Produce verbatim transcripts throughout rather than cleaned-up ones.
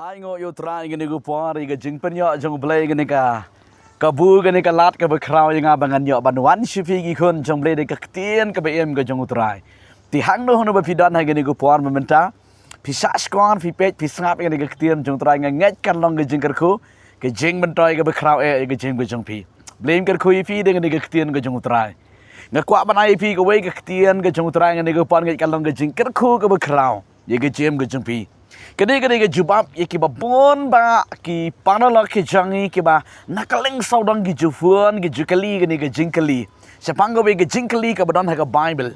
Ai nguh ïa u Trai kane ka por ïa ka jingpynïoh jong u Blei kane ka kabu kane ka lad kaba khraw ïa nga ba ngan ïoh ban wan sha phi ki khun jong u Blei da ka ktien kaba im ka jong u Trai. Te hangno hangno ba phi don ha kane ka por mynta, phi sngap shuwa, phi peit, phi sngap ïa kane ka ktien jong u Trai, nga ngeit kan long ka jingkyrkhu, ka jingmyntoi kaba khraw eh ïa ka jingim ka jong phi. Blei un kyrkhu ïa phi da kane ka ktien ka jong u Trai. Nga kwah ban ai ïa phi kawei ka ktien ka jong u Trai ha kane ka por, ngeit kan long ka jingkyrkhu kaba khraw ïa ka jingim ka jong phi. Kane ka dei ka jubab ïa kiba bun ba ki paralok ki jong ngi kiba na ka liang sawdong ki ju phone ki ju kylli kane ka jingkylli shaphang kawei ka jingkylli kaba don ha ka Baibl.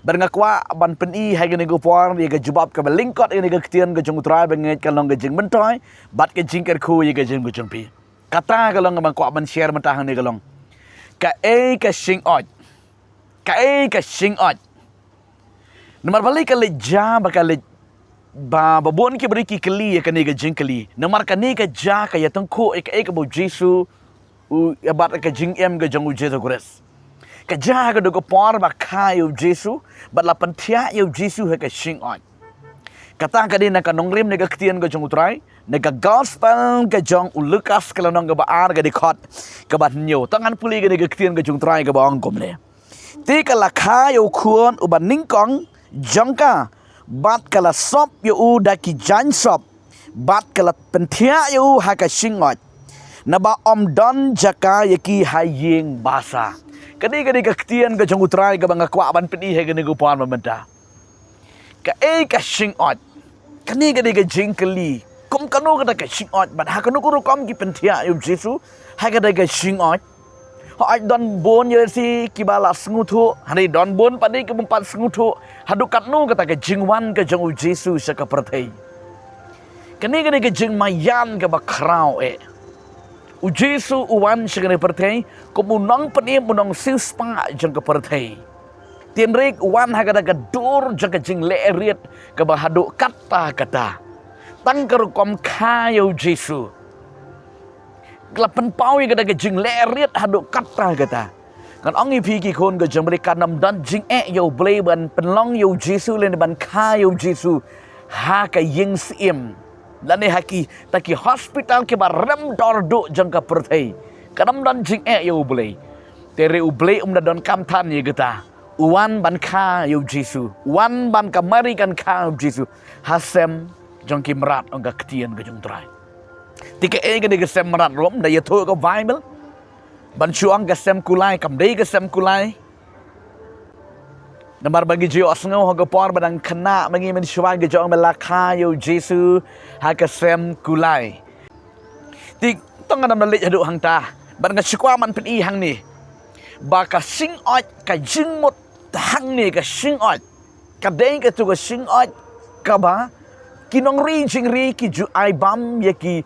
Bad nga kwah ban pyni ha kane ka por ïa ka jubab kaba lyngkot ïa kane ka ktien ka jong u Trai ba ngeit kan long ka jingmyntoi bad ka jingkyrkhu ïa ka jingim ka jong phi. Kata ka long kaba nga kwah ban share mynta hangne ka long, kaei ka shingaid? Kaei ka shingaid? Namar balei ka leit jia ba ka leit ba, ba bun ki briew ki kylli ïa kane ka jingkylli. Namar kane ka jia ka ïatyngkhuh ïa kaei kaba u Jisu u ïa bad ka jingim ka jong u Jisu Khrist. Ka jia ha ka dei ka por ba kha ïa u Jisu bad la pynthiah ïa u Jisu ha ka shingaid. Kata ka dei na ka nongrim na ka ktien ka jong u Trai, na ka gospel ka jong u Lukas ka lynnong kaba ar ka dkhot kaba hynñiew. To ngan pule kane ka ktien ka jong u Trai kaba ong kumne. Te ka la kha ïa u khun uba nyngkong jong ka, bad ka la sop ïa u da ki jaiñ sop, bad ka la pynthiah ïa u ha ka shingaid. Naba ym don jaka ïa ki ha ïing basa. Kane ka dei ka ktien ka jong u Trai kaba nga kwah ban pyni ha kane ka por mynta. Kaei ka shingaid? Kane ka dei ka jingkylli. Kum kano kata ka shingaid bad ha kano ka rukom ki pynthiah ïa u Jisu ha kata ka shingaid? Hooid don bun ïa lade kiba la sngewthuh, hynrei don bun pat de kiba ym pat sngewthuh haduh katno kata ka jingwan ka jong u Jisu sha ka pyrthei. Kane ka dei ka jingmaïan kaba khraw eh. U Jisu u wan sha kane ka pyrthei kum u nongpynim, u nongsiewspah jong ka pyrthei. Te hynrei u wan ha kata ka dur jong ka jingleh rit kaba haduh katta katta. Tang ka rukom kha ïa u Jisu ka la pynpaw ïa kata ka jingleh rit haduh katta katta. Ngan ong ïa phi ki khun ka jong u Blei, kan ym don jingeh ïa u Blei ban pynlong ïa u Jisu lane ban kha ïa u Jisu ha ka ïing syiem lane ha kita ki hospital kiba rem dor duh jong ka pyrthei. Kan ym don jingeh ïa u Blei. Te hynrei u Blei um da donkam than ïa kata. U wan ban kha ïa u Jisu, u wan ban ka Mari kan kha ïa u Jisu ha sem jong ki mrad, ong ka ktien ka jong u Trai. Te kaei kane ka sem mrad ruh, ym da ïathuh ka Baibl ban shu ong ka sem kulai, kam dei ka sem kulai. Namar ba ngi ju ïohsngew ha ka por ba dang khynnah ma ngi mynshuwa ngi ju ong ba la kha ïa u Jisu ha ka sem kulai. Te to ngan ym da leit haduh hangta, bad nga shu kwah ban pyni hangne ba ka shingaid, ka jingmut hangne, ka shingaid ka dei katu ka shingaid kaba ki nongri jingri ki ju ai bam ïa ki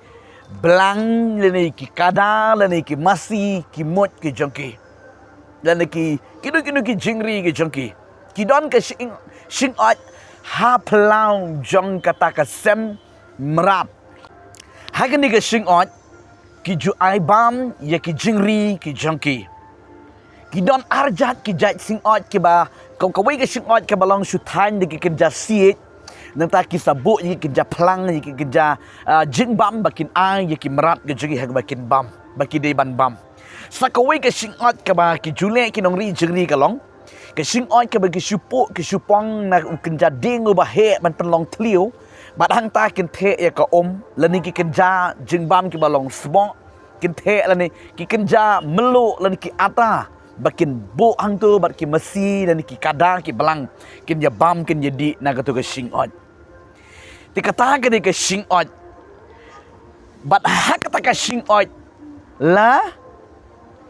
blang lane ki kada lane ki masi, ki muid ki jong ki, lane ki kino kino ki jingri ki jong ki. Ki don ka shing, shingaid ha phyllaw jong kata ka sem mrad. Ha kane ka shingaid ki ju ai bam ïa ki jingri ki jong ki. Ki don arjat ki jait shingaid kiba, ka, kawei ka shingaid kaba long shu thaiñ da ki kynja siej. Nangta ki sa buh ïa ki kynja phlang, ïa ki kynja, ah, jingbam ba kin ai ïa ki mrad ki jong ki ha kaba kin bam, ba ki dei ban bam. Sa kawei ka shingaid kaba ki ju leh ki nongri jingri ka long ka shingaid kaba ki shu puh ki shu pong na u kynja dieng uba heh ban pynlong thliew. Bad hangta kin theh ïa ka um lane ki kynja jingbam kiba long sboh, kin theh lane ki kynja mluh lane ki ata ba kin buh hangto bad ki masi lane ki kada ki blang kin ïa bam, kin ïa dih na kato ka shingaid. Te kata ka dei ka shingaid. Bad ha kata ka shingaid la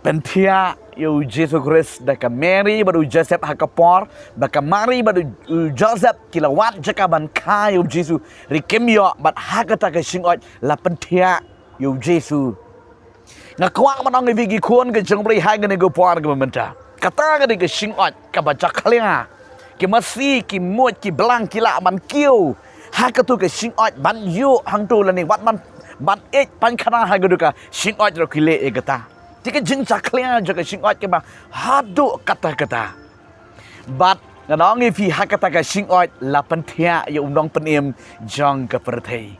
pynthiah ïa u Jisu Khrist da ka Mary bad u Joseph ha ka por ba ka Mary bad u, u Joseph ki la wad jaka ban kha ïa u Jisu, hynrei kim ïoh, bad ha kata ka shingaid la pynthiah ïa u Jisu. Nga kwah ban ong ïa phi ki khun ka jong u Blei ha kane ka por kaba mynta, kata ka dei ka shingaid kaba jakhlia. Ki masi, ki muid, ki blang ki lah ban kiew ha kato ka shingaid, ban ïuh hangto lane wat ban, ban ïeit, ban khana ha kato ka shingaid ruh ki leh ïa kata. Te ka jingjakhlia jong ka shingaid kaba haduh katta katta. Bad ngan ong ïa phi, ha kata ka shingaid la pynthiah ïa u nongpynim jong ka pyrthei.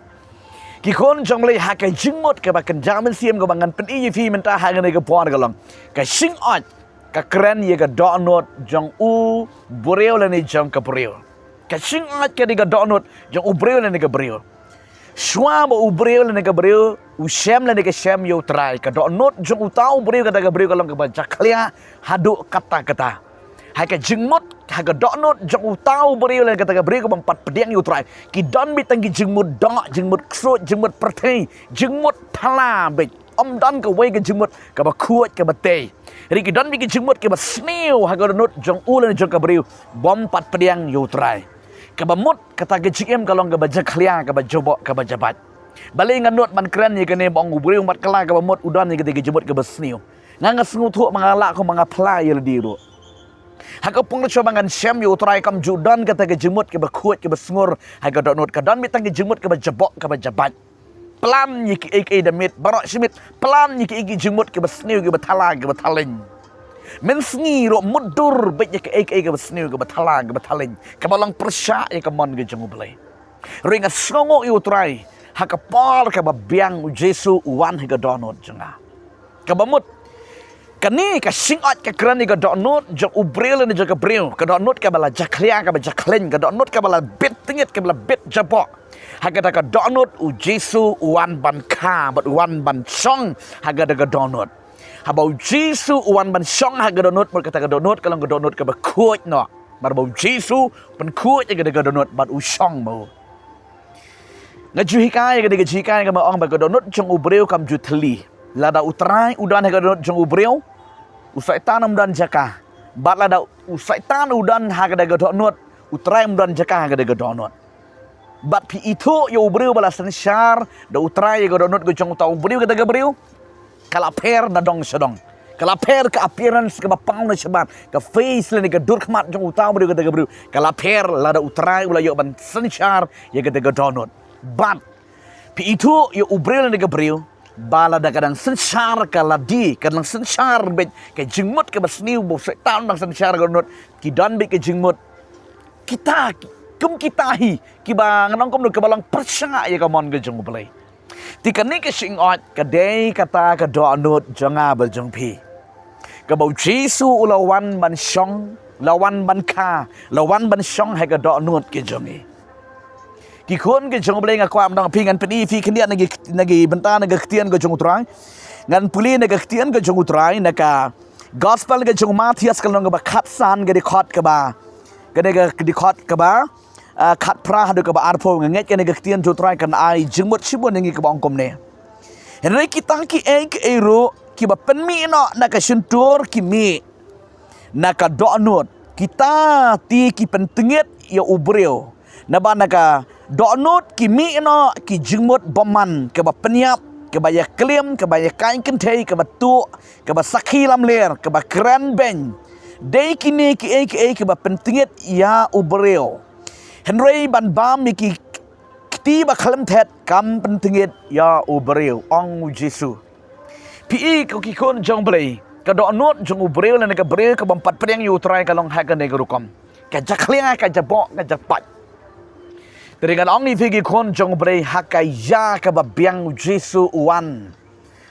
Ki khun jong U Blei, ha ka jingmut kaba kynja mynsiem kaba ngan pyni ïa phi mynta ha kane ka por ka long, ka shingaid ka kren ïa ka dohnud jong u briew lane jong ka briew. Ka shingaid ka dei ka dohnud jong u briew lane ka briew. Shuwa ba u briew lane ka briew u shem lane ka shem ïa U Trai, ka dohnud jong uta u briew kata ka briew ka long kaba jakhlia haduh katta katta. Ha ka jingmut, ha ka dohnud jong uta u briew lane kata ka briew kabym pat pdiang ïa U Trai, ki don beit tang ki jingmut doh, jingmut ksuid, jingmut pyrthei, jingmut phylla beit. Ym don kawei ka jingmut kaba khuid kaba tei. Hynrei ki don beit ki jingmut kiba sniew ha ka dohnud jong u lane jong ka briew bym pat pdiang ïa U Trai. Kaba mut, kata ka jingim ka long kaba jakhlia, kaba jaboh, kaba jabait. Balei nga nud ban kren ïa kane? Ba ong u briew matkylla, kaba mut u don ïa kata ka jingmut kaba sniew. Nga, nga sngewthuh ma nga lah kum ma nga phylla ïa lade ruh. Ha ka pung shuwa ba ngan shem ïa U Trai, kam ju don kata ka jingmut kaba khuid kaba sngur ha ka dohnud. Ka don beit tang ka jingmut kaba jaboh, kaba jabait. Plan ïa kiei kiei da miet baroh shi miet. Plan ïa kiei kiei ki jingmut kiba sniew, kiba thala, kiba thalin. Mynsngi ruh mutdur beit ïa kiei kiei kiba sniew, kiba thala, kiba thalin, kaba long pyrshah ïa ka mon ka jong U Blei. Hynrei nga sngewnguh ïa U Trai, ha ka por kaba biang U Jisu u wan ha ka dohnud jong nga. Kaba mut, kane ka shingaid ka kren ïa ka dohnud jong u briew lane jong ka briew, ka dohnud kaba la jakhlia, kaba jakhlia, ka dohnud kaba la bit tyngit, kaba la bit jaboh. Ha kata ka dohnud U Jisu u wan ban kha bad u wan ban shong ha kata ka dohnud. Haba U Jisu u wan ban shong ha ka dohnud, mut kata ka dohnud ka long ka dohnud kaba khuid noh. Namar ba U Jisu u pynkhuid ïa kata ka dohnud bad u shong ma u. Nga ju hikai ïa kata ka jinghikai kaba ong ba ka dohnud jong u briew kam ju thylli. Lada U Trai u don ha ka dohnud jong u briew, u Soitan um don jaka. Bad lada u Soitan u don ha kata ka dohnud, U Trai um don jaka ha kata ka dohnud. Bad phi ithuh ïa u briew ba la synshar da U Trai ïa ka dohnud ka jong uta u briew kata ka briew, ka la pher na dong sha dong. Ka la pher, ka appearance kaba paw na shabar, ka face lane ka dur khmat jong uta u briew kata ka briew, ka la pher lada U Trai u la ïoh ban synshar ïa kata ka dohnud. Bad phi ithuh ïa u briew lane ka briew ba lada ka dang synshar ka lade, ka dang synshar beit ka jingmut kaba sniew ba u Soitan u dang synshar ka dohnud, ki don beit ka jingmut kita, kum kita hi, kiba ngan ong kumno, kiba long pyrshah ïa ka mon ka jong U Blei. Te kane ka shingaid ka dei kata ka dohnud jong nga bad jong phi, kaba U Jisu u la wan ban shong, la wan ban kha, la wan ban shong ha ka dohnud ka jong ngi. Ki khun ka jong U Blei, nga kwah ban ong ïa phi, ngan pyni ïa phi khyndiat na ki, na ki bynta na ka ktien ka jong U Trai. Ngan pule na ka ktien ka jong U Trai na ka Gospel ka jong u Mathaios ka lynnong kaba khatsan, ka dkhot kaba, kane ka dkhot kaba ah, khatphra haduh kaba arphew. Nga ngeit kane ka ktien jong U Trai kan ai jingmut shibun ïa ngi, kaba ong kumne: Hynrei kita kiei kiei ruh kiba pynmih noh na ka shyntur ki mih na ka dohnud. Kita te ki pyntngit ïa u briew. Naba na ka dohnud ki mih noh ki jingmut bymman, kaba pynïap, kaba ïaklim, kaba ïakai kynthei, kaba tuh, kaba sakhi lamler, kaba kren beiñ. Dei kine kiei kiei kiba pyntngit ïa u briew. Hynrei ban bam ïa ki kti ba khlem thet kam pyntngit ïa u briew, ong u Jisu. Phi i ko ki khun jong U Blei, ka dohnud jong u briew lane ka briew kabym pat pdiang ïa U Trai ka long ha kane ka rukom. Ka jakhlia, ka jaboh, ka japait. Te ngan ong ïa phi ki khun jong U Blei, ha ka ïa kaba biang u Jisu u wan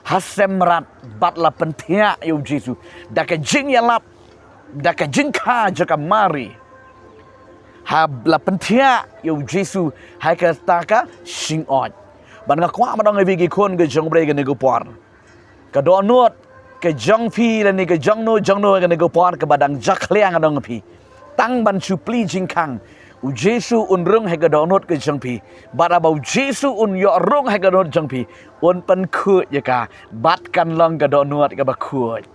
ha sem mrad bad la pynthiah ïa u Jisu da ka jingïalap, da ka jingkha jong ka Mari. Ha la pynthiah ïa u Jisu ha kata ka shingaid. Bad nga kwah ban ong ïa phi ki khun ka jong U Blei kane ka por, ka dohnud ka jong phi lane ka jong no jong no kane ka por kaba dang jakhlia, nga ong ïa phi, tang ban shu plie jingkhang. U Jisu un rung ha ka dohnud ka jong phi. Bad haba u Jisu un ïoh rung ha ka dohnud jong phi, un pynkhuid ïa ka bad kan long ka dohnud kaba khuid.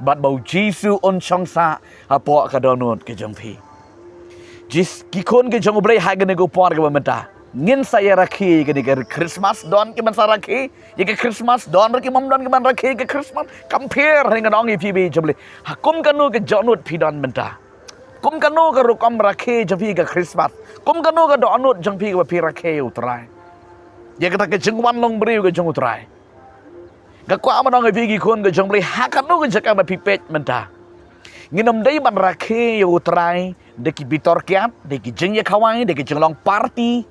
Bad ba u Jisu un shong sah hapoh ka dohnud ka jong phi. Jis, ki khun ka jong U Blei, ha kane ka por kaba mynta, ngin sa ïa rakhe kane ka Christmas, don ki ban sa rakhe ïa ka Christmas, don ruh ki bym don ki ban rakhe ïa ka Christmas. Kam pher, ngan ong ïa phi ki jong U Blei, ha kum kano ka dohnud phi don mynta, kum kano ka rukom rakhe jong phi ïa ka Christmas, kum kano ka dohnud jong phi kaba phi rakhe ïa U Trai, ïa kata ka jingwan long briew ka jong U Trai. Nga kwah ban ong ïa phi ki khun ka jong U Blei, ha kano ka jaka ba phi peit mynta, ngin ym dei ban rakhe ïa U Trai da ki bitor kiad, da ki jingïakhawai, da ki jinglong party,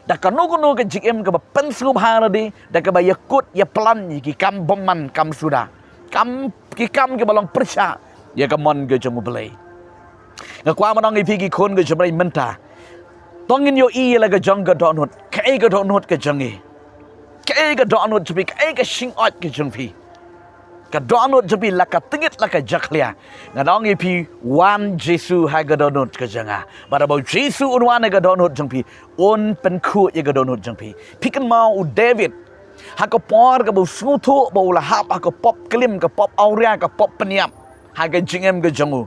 da kano kano ka jingim kaba pynsngewbha lade, da kaba ïakut ïaplan ïa ki kam bymman, kam suda, kam, ki kam kiba long pyrshah ïa ka mon ka jong U Blei. Nga kwah ban ong ïa phi ki khun ka jong U Blei mynta, to ngin ïohi ïa la ka jong ka dohnud. Kaei ka dohnud ka jong ngi? Kaei ka dohnud jong phi? Kaei ka shingaid ka jong phi? Ka dohnud jong phi la ka tyngit la ka jakhlia. Ngan ong ïa phi, wan Jisu ha ka dohnud ka jong nga. Bad haba U Jisu un wan ha ka dohnud jong phi, un pynkhuid ïa ka dohnud jong phi. Phi kynmaw u David, ha ka por kaba u sngewthuh ba u la hap ha ka pop klim, ka pop awria, ka pop pynïap ha ka jingim ka jong u,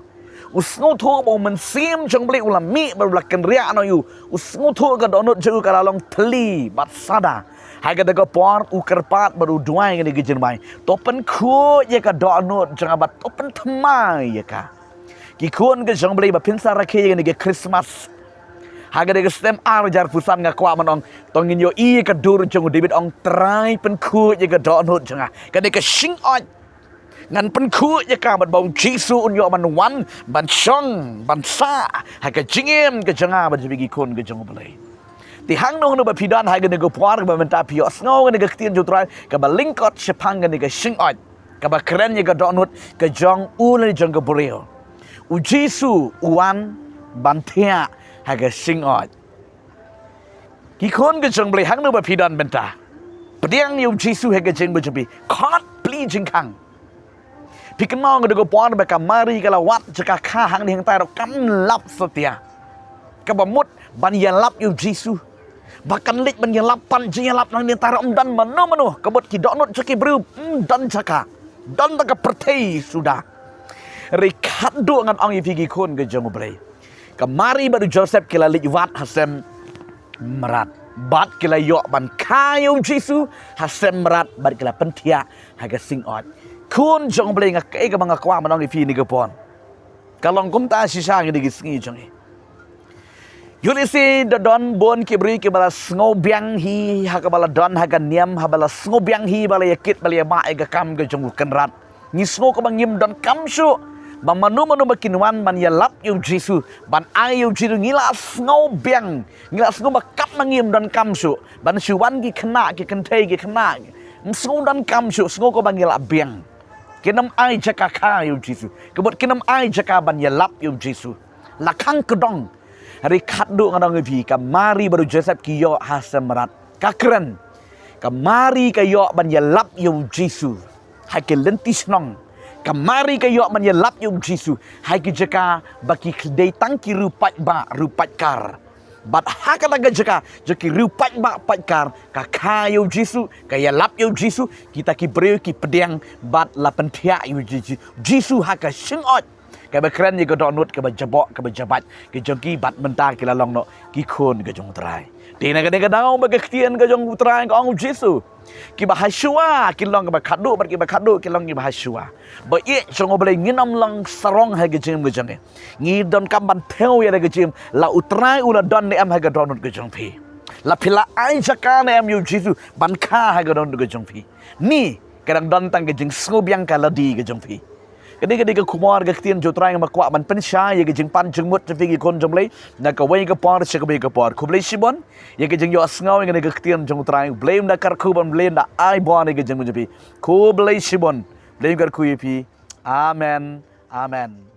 u sngewthuh ba U Mynsiem jong U Blei u la mih bad u la kynriah noh ïa u. U sngewthuh ka dohnud jong u ka la long thylli bad sada. Ha kata ka por u kyrpad bad u duwai ïa kane ka jingduwai, to pynkhuid ïa ka dohnud jong nga bad to pynthymmai ïa ka. Ki khun ka jong U Blei, ba phin sa rakhe ïa kane ka Christmas, ha kane ka snem ar hajar arphew san, nga kwah ban ong, to ngin ïohi ïa ka dur jong u David, ong, Trai, pynkhuid ïa ka dohnud jong nga. Kane ka shingaid ngan pynkhuid ïa ka bad ba U Jisu un ïoh ban wan ban shong ban sah ha ka jingim ka jong nga bad jong phi ki khun ka jong U Blei. Te hangno hangno ba phi don ha kane ka por kaba mynta, phi ïohsngew kane ka ktien jong U Trai kaba lyngkot shaphang kane ka shingaid kaba kren ïa ka dohnud ka jong u lane jong ka briew. U Jisu u wan ban thiah ha ka shingaid. Ki khun ka jong U Blei, hangno ba phi don mynta, pdiang ïa U Jisu ha ka jingim ka jong phi. Khot plie jingkhang. Phi kynmaw ka dei ka por ba ka Mari ka la wad jaka kha hangne hangtai ruh kam lap satia. Kaba mut ban ïalap ïa U Jisu, ba kan leit ban ïalap, pan jingïalap, hangne hangtai ruh ym don mano mano. Ka mut ki dohnud jong ki briew ym don jaka, don tang ka pyrthei suda. Hynrei khatduh ngan ong ïa phi ki khun ka jong U Blei, ka Mari bad u Joseph ki la leit wad ha sem mrad bad ki la ïoh ban kha ïa U Jisu ha sem mrad bad ki la pynthiah ha ka shingaid. Khun jong U Blei, nga, kaei kaba nga kwah ban ong ïa phi kane ka por, ka long kumta shisha ha kine ki sngi jong ngi. Ïoh lehse da don bun ki briew kiba la sngewbiang hi ha kaba la don ha ka niam, haba la sngewbiang hi ba la ïakit, ba la ïamah ïa ka kam ka jong U Kynrad. Ngi sngew kaba ngim donkam shuh ba mano mano ba kin wan ban ïalap ïa U Jisu, ban ai ïa U Jisu. Ngi la sngewbiang, ngi la sngew ba katba ngim donkam shuh ban shu wan ki khynnah, ki kynthei, ki khynnah, ym sngew donkam shuh, sngew kaba ngi la biang. Kin ym ai jaka kha ïa U Jisu, ka mut kin ym ai jaka ban ïalap ïa U Jisu. La khang kdong. Hynrei khatduh ngan ong ïa phi, ka Mari bad u Joseph ki ïoh ha sem mrad. Ka kren, ka Mari ka ïoh ban ïalap ïa U Jisu ha ki lynti shnong. Ka Mari ka ïoh ban ïalap ïa U Jisu ha ki jaka ba ki dei tang ki riew paidbah, riew paidkar. Bad ha kata ka jaka jong ki riew paidbah paidkar, ka kha ïa U Jisu, ka ïalap ïa U Jisu. Kita ki briew ki pdiang bad la pynthiah ïa U Ji-, Jisu ha ka shingaid, kaba kren ïa ka dohnud kaba jaboh, kaba jabait ka jong ki, bad mynta ki la long noh ki khun ka jong U Trai. Te na kane ka daw ba ka ktien ka jong U Trai ka ong, U Jisu, kiba hashuwa kin long kaba khatduh bad kiba khatduh kin long kiba hashuwa. Ba ïeit jong U Blei, ngin ym long sarong ha ka jingim ka jong ngi. Ngi donkam ban thew ïa la ka jingim, la U Trai u la don ne em ha ka dohnud ka jong phi, la phi la ai jaka ne em ïa U Jisu ban kha ha ka dohnud ka jong phi. Ni ka dang don tang ka jingsngewbiang ka lade ka jong phi. Ka dei, ka dei ka khubor ka ktien jong U Trai, nga kwah ban pynshai ïa ka jingpan jingmut jong phi ki khun jong U Blei na kawei ka por sha kawei ka por. Khublei shibun ïa ka jingïohsngew ïa kane ka ktien jong U Trai. U Blei un da kyrkhu bad U Blei un da ai bor ïa ka jingim jong phi. Khublei shibun. U Blei un kyrkhu ïa phi. Amen. Amen.